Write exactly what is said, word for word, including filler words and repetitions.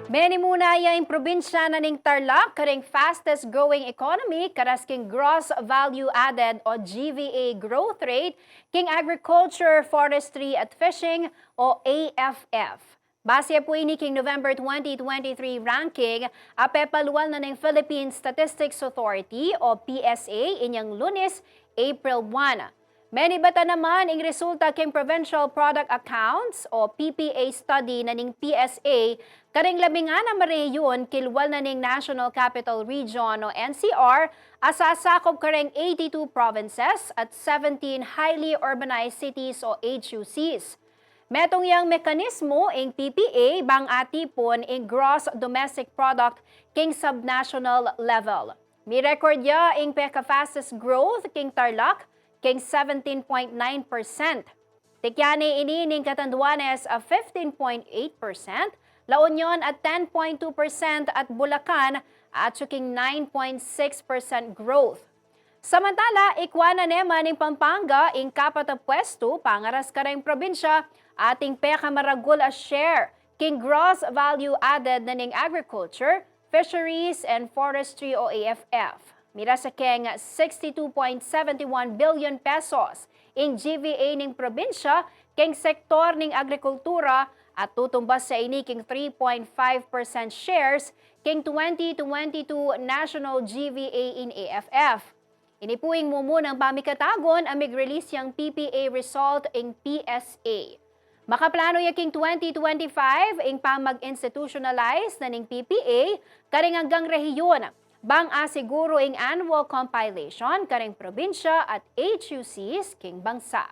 Menimuna ya ing probinsya na ning Tarlac karing fastest growing economy karas king gross value added o G V A growth rate king agriculture, forestry at fishing o A F F. Base pu ini king November twenty twenty-three ranking a pepalual na ning Philippine Statistics Authority o P S A inyang Lunes, April one. Menibatan naman ing resulta king Provincial Product Accounts o P P A study na ning P S A karing labing anam a rehiyun kilwal na ning National Capital Region o N C R a sasakup karing eighty-two provinces at seventeen highly urbanized cities o H U Cs. Metung yang mekanismo ing P P A bang atipun ing gross domestic product king subnational level. Mi-record ya ing peka-fastest growth king Tarlac king seventeen point nine percent. Tikyan ne ini ning Catanduanes a fifteen point eight percent, La Union a ten point two percent at Bulacan a atsu king nine point six percent growth. Samantala, ikwa na ne man ning Pampanga ing kapat a pwestu pangaras kareng probinsya ating pekamaragul a share king gross value added na ning agriculture, fisheries, and forestry o A F F. Mira sa keng sixty-two point seventy-one billion pesos ing G V A ning probinsya keng sektor ning agrikultura at tutumbas sa ini king three point five percent shares king twenty twenty-two national G V A in A F F. Ini pu ing mumunang pamikatagun a mig-release yang P P A result ing P S A. Makaplanu ya king twenty twenty-five ing pamag-institutionalize na ning P P A karing anggang rehiyun, bang asiguru ing annual compilation karing probinsya at H U Cs king bangsa.